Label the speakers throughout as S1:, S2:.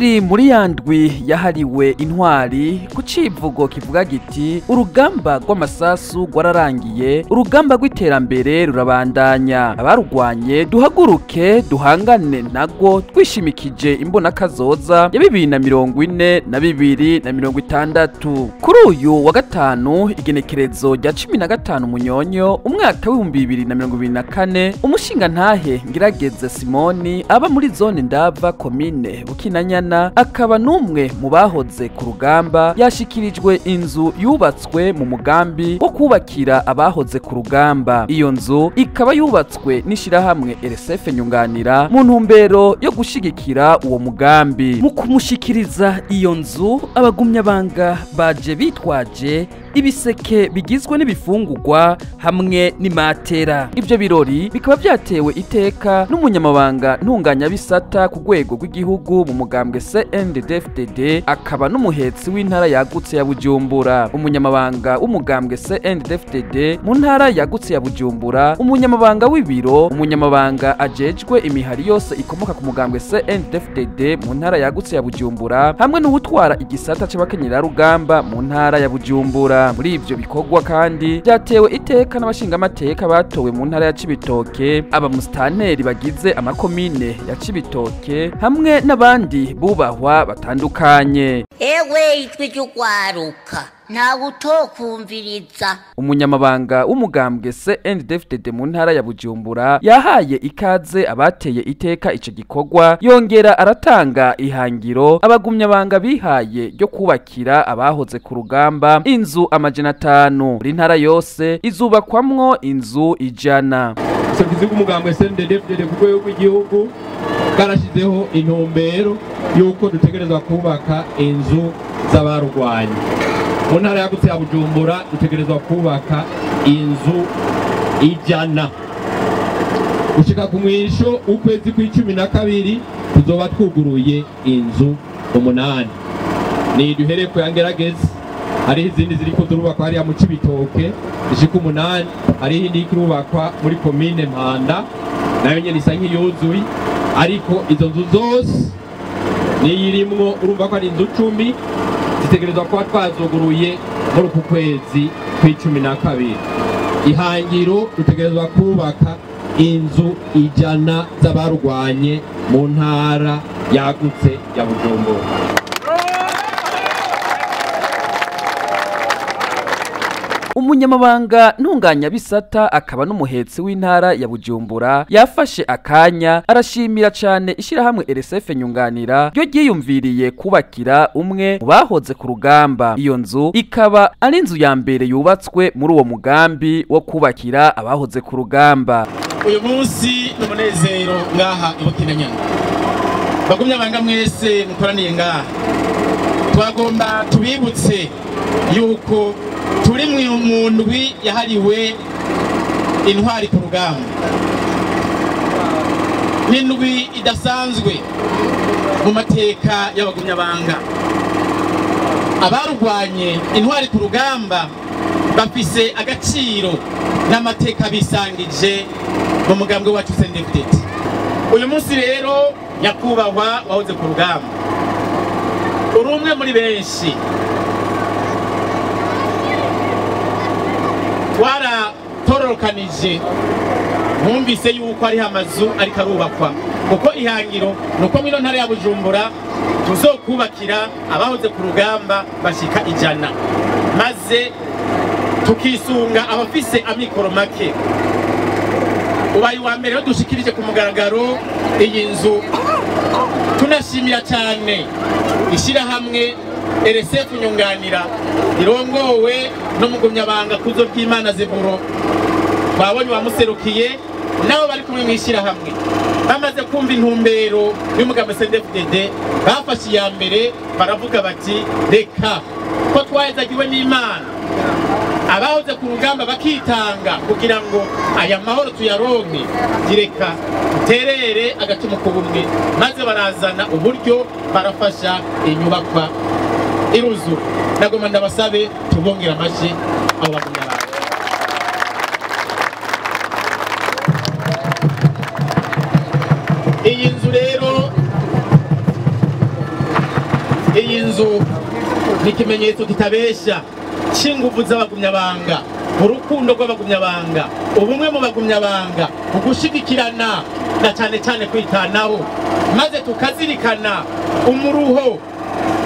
S1: Tukiri muri yandwi yahariwe intwari ku civugo kivuga giti urugamba rw'amasasu rwararangiye, urugamba rw'iterambere rurabandanya, abarugwanye duhaguruke duhangane nago twishimikije imbona kazoza ya 2040 na 2060. Kuri uyu wa gatanu igenekerezo rya 15 Munyonyo umwaka w'ibihumbi 2024, umushinga ntahe Ngirageze Simoni aba muri zone Ndava komine Bukinanyana akaba numwe mu bahoze ku rugamba yashikirijwe inzu yubatswe mu mugambi wo kubakira abahoze ku rugamba. Iyo nzu ikaba yubatswe n'ishirahamwe RSF Nyunganira mu ntumbero yo gushigikira uwo mugambi. Mu kumushikiriza iyo nzu, abagumyabanga baje bitwaje ibiseke bigizwe n'ibifungurwa hamwe n'imatera. Ivyo birori bikaba byatewe iteka n'umunyamabanga ntunganyabisata ku rwego rw'igihugu mu mugambwe CNDD-FDD akaba n'umuhetsi w'intara yagutse ya Bujumbura, umunyamabanga w'umugambwe CNDD-FDD mu ntara yagutse ya Bujumbura, umunyamabanga w'ibiro, umunyamabanga ajejwe imihari yose ikomoka ku mugambwe CNDD-FDD mu ntara yagutse ya Bujumbura, hamwe n'uwutwara igisata c'abakenyerarugamba mu ntara ya Bujumbura. Muri ivyo bikorwa kandi byatewe iteka n'abashingamateka batowe mu ntara ya Cibitoke, abamusitanteri bagize amakomine ya Cibitoke hamwe n'abandi bubahwa batandukanye.
S2: Ewe ijwi ry'ugwaruka ntawe utokumviriza.
S1: Umunyamabanga w'umugambwe CNDD-FDD mu ntara ya Bujumbura yahaye ikaze abateye iteka ico gikorwa, yongera aratanga ihangiro abagumyabanga bihaye ryo kubakira abahoze ku rugamba inzu 500. Buri ntara yose izubakwamwo inzu 100.
S3: Ubuserukizi bw'umugambwe CNDD-FDD ku rwego rw'igihugu bwarashizeho intumbero y'uko dutegerezwa kubaka inzu z'abarwanyi. Mu ntara yagutse ya Bujumbura dutegerezwa kubaka inzu 100. Gushika ku mwisho ukwezi kw'icumi na kabiri tuzoba twuguruye inzu 8. Ni duhere ku yangerageze, hariho izindi ziriko zirubakwa hariya mu Cibitoke zishika 8, hariho indi irubakwa muri komine Mpanda nayo nyene isa nk'iyuzuye, ariko izo nzu zose niyirimwo urumva ko ari inzu 10 zitegerezwa kuba twazuguruye muri uku kwezi kw'icumi na kabiri. Ihangiro dutegerezwa kubaka inzu 100 z'abarwanye mu ntara yagutse ya Bujumbura.
S1: Umunyamabanga ntunganyabisata akaba n'umuhetsi w'intara ya Bujumbura yafashe akanya arashimira cane ishirahamwe RSF Nyunganira ryo ryiyumviriye kubakira umwe mu bahoze ku rugamba. Iyo nzu ikaba ari inzu ya mbere yubatswe muri uwo mugambi wo kubakira abahoze ku rugamba.
S4: Uyu munsi ni umunezero ngaha i Bukinanyana. Bagumyabanga mwese mukoraniye ngaha, twagomba tubibutse yuko turi mu ndwi yahariwe intwari ku rugamba. Ni indwi idasanzwe mu mateka y'abagumyabanga. Abarwanye intwari ku rugamba bafise agaciro n'amateka bisangije mu mugambwe wacu CNDD-FDD. Uyu munsi rero nyakubahwa wahoze ku rugamba, uri umwe muri benshi twaratororokanije, mwumvise yuko hariho amazu ariko arubakwa, kuko ihangiro nuko mwino ntara ya Bujumbura tuzokubakira abahoze ku rugamba bashika 100, maze tukisunga abafise amikoro make. Ubaye uwa mbere dushikirije ku mugaragaro iyi nzu. Tunashimira cyane ishirahamwe RSF Nyunganira irongowe n'umugumyabanga Kuzo ry'Imana Zeburo. Babonye wamuserukiye nabo bari kumwe mwishirahamwe, bamaze kumva intumbero y'umugambwe CNDD-FDD bafashe iya mbere baravuga bati reka ko twahezagiwe n'Imana, abahoze ku rugamba bakitanga kugira ngo aya mahoro tuyaronke, direka duterere agacumu ku bumwe, maze barazana uburyo barafasha inyubakwa iruzura. Nagomba ndabasabe tubongera amashi abo bagumyabanga. Iyi nzu rero Izi nzu ni ikimenyetso kitabesha c'inguvu z'abagumyabanga, urukundo rw'abagumyabanga, ubumwe mu bagumyabanga, ugushigikirana na cane cane kwitanaho, maze tukazirikana umuruho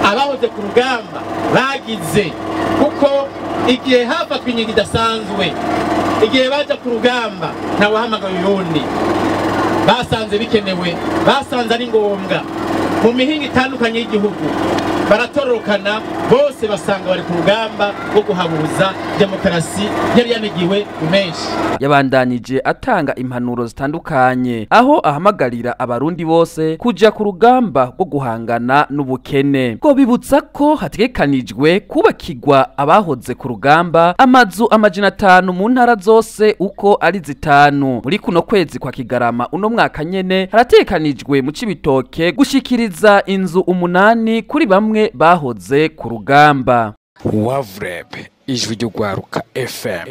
S4: abahoze ku rugamba bagize, kuko igihe hafatwa ingingo idasanzwe, igihe baja ku rugamba, ntawahamagaye uyundi. Basanze bikenewe, basanze ari ngombwa. Mu mihinga itandukanye y'igihugu baratororokana bose, basanga bari ku rugamba rwo guhabuza demokarasi yari yanigiwe menshi.
S1: Yabandanije atanga impanuro zitandukanye, aho ahamagarira abarundi bose kuja ku rugamba rwo guhangana n'ubukene, ko bibutsa ko hategekanijwe kubakirwa abahoze ku rugamba amazu 500 mu ntara zose uko ari zitanu. Muri kuno kwezi kwa Kigarama uno mwaka nyene, harategekanijwe mu Cibitoke gushikiriza inzu 8 kuri bamwe bahoze ku rugamba.
S5: Wavurebe, Ijwi ry'Urwaruka FM.